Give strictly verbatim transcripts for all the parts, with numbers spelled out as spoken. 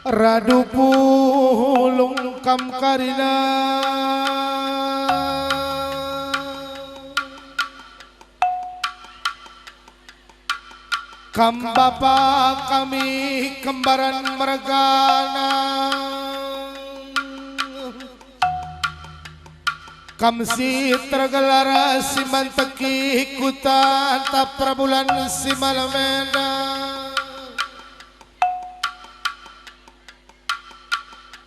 Radu pulung kam karina, kam bapa kami kembaran mergana. Kam si tergelar si manteki kuta tap perbulan si malem enda.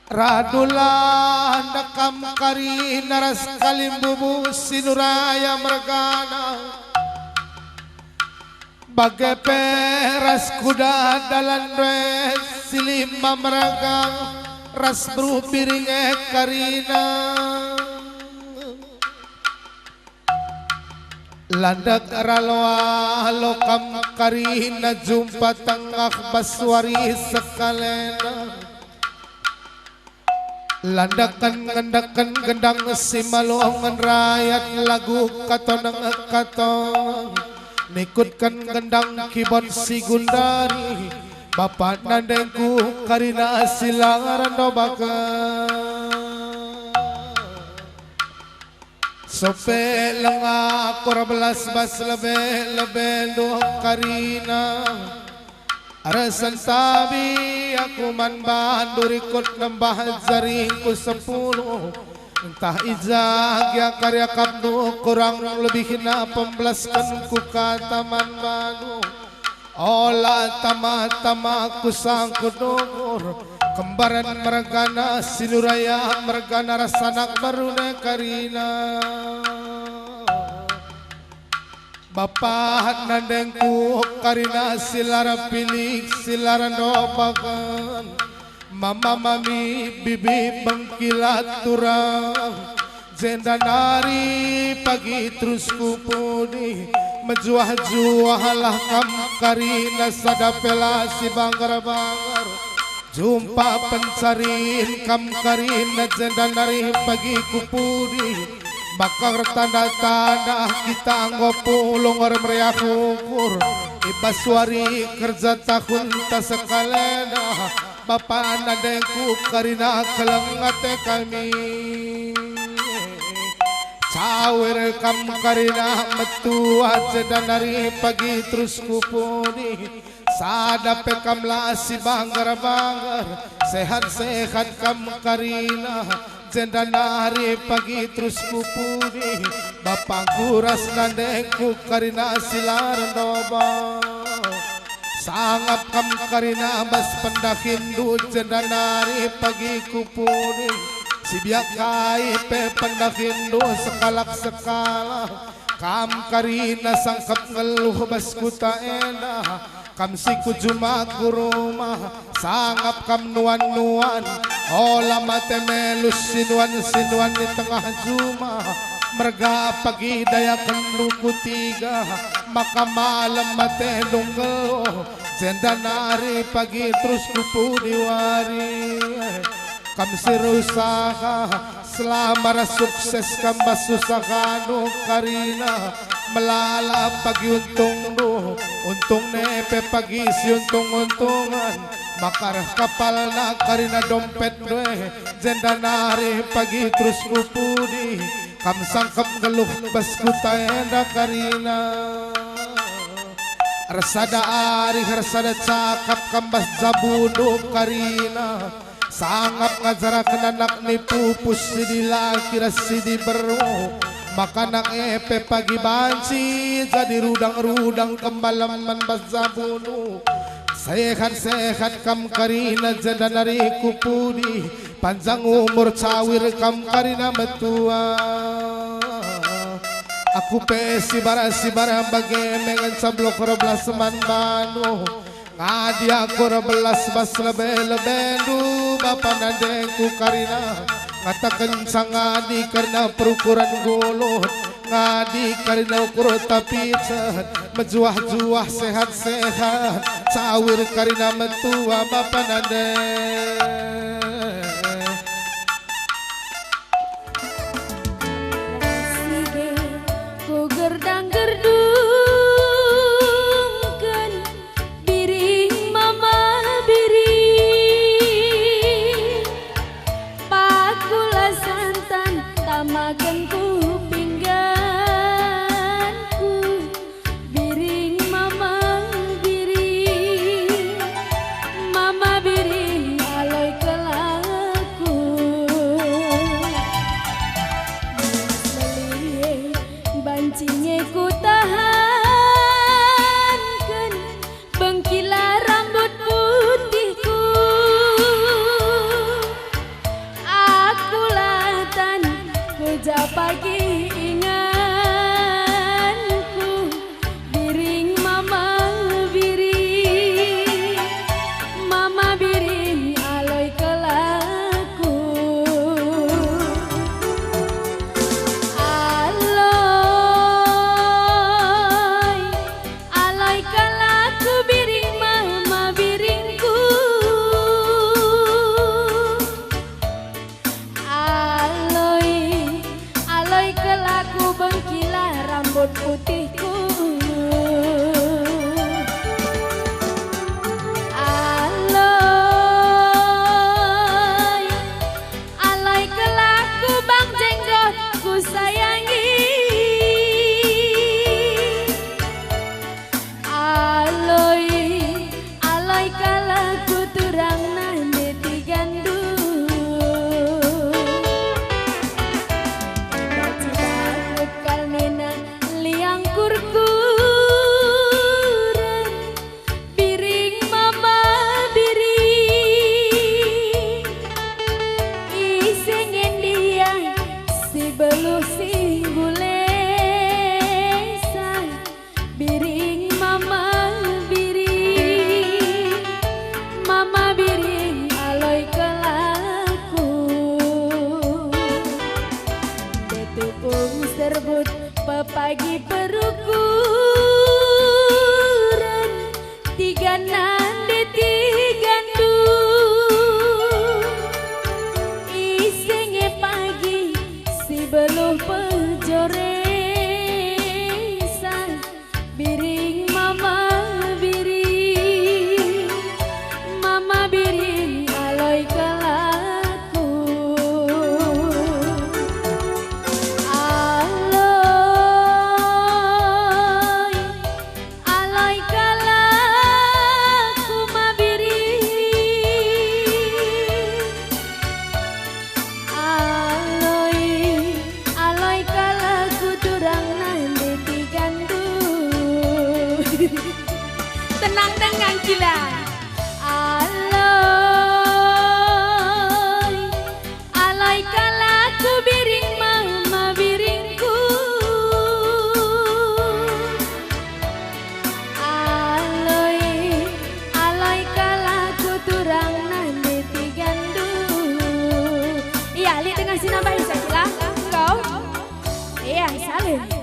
Radulah ndekam karina ras kalimbubu si nuraya mergana. Bage pe ras kuda dalan rue si lima merga ras beru biring e karina. Landek ralo-alo kam karina jumpa tengah bas wari sekalenda. Landeken ngendeken gendang si malongen rayat lagu katoneng katong. Nikutken gendang kibon si gundari, bapa nandengku karina si la ndobaken. Sope lenga kor belas bas lebe-lebendu karina. Resen tabi aku man bandu rikut nembah jaringku sepuluh. Ntah i ja gia kari akapndu kurang lebihna pembelaskenku kata man bandu. Ola tama-tama kusangkut ukur, kembaran mergana, si nuraya mergana ras anak beruna karina. Bapa nandengku karina si la erpilih, si la ndobaken, mama mami bibi bengkila turang, jenda nari pagi terus ku pudi, mejuah-juahlah kam karina sada pe la si banggar-banggar. Jumpa pencarin kam karina jenda nari pagi ku pudi, maka ertanda-tanda kita enggo pulung ermeriah ukur, i bas wari kerja tahunta sekalenda, bapa nandengku karina keleng ate kami. Cawir kam karina metua jenda nari pagi terus ku pudi, sada pe kam la si banggar-banggar, sehat-sehat kam karina, jenda nari pagi terus ku pudi, bapangku ras nandengku karina si la ndoba. Sangap kam karina bas pendahinndu jenda nari pagi ku pudi, si biak kai pe pendahinndu sekalak-sekalak. Kam karina sangkep nggeluh bas kuta enda, kam si ku juma ku rumah, sangap kam nuan-nuan, ola mate melus sinuan-sinuan i tengah juma, merga pagi dayakenndu ku tiga, maka malem matendu nggeluh, jenda nari pagi terus ku pudi wari. Kam si erusaha, selama ras sukses kam bas usahandu karina, melala pagi untungndu, untung ne pe pagi si untung-untungan, maka reh kapalna karina dompetndu e, jenda nari pagi terus ku pudi, kam sangkep nggeluh bas kuta enda karina. Ersada arih, ersada cakap kam bas jabundu karina. Sangap ngajaraken anak ni pupus si dilaki ras si diberu. Maka anak e pe pagi banci jadi rudang-rudang kembalemen bas jabundu. Sehat-sehat kam karina jenda nari ku pudi. Panjang umur cawir kam karina metua. Aku pe sibar-sibar bage me ngenca blok erbelas man bandu. Ngadi aku erbelas bas lebe-lebendu bapa nandengku karina. Ngatakenca ngadi kerna perukuren gulut. Ngadi karina ukur tapi cet, mejuah-juah sehat-sehat, cawir karina metua bapa nande. Sige, ku gerdang-gerdungken, biring mama biring. Tenang dengan kila. Aloi, aloi kalak kubiring mama biringku. Aloi, aloi kalak kuturang nande tiganndu. Iya, lit dengan si nambahi sakila. Engkau? Iya, salim.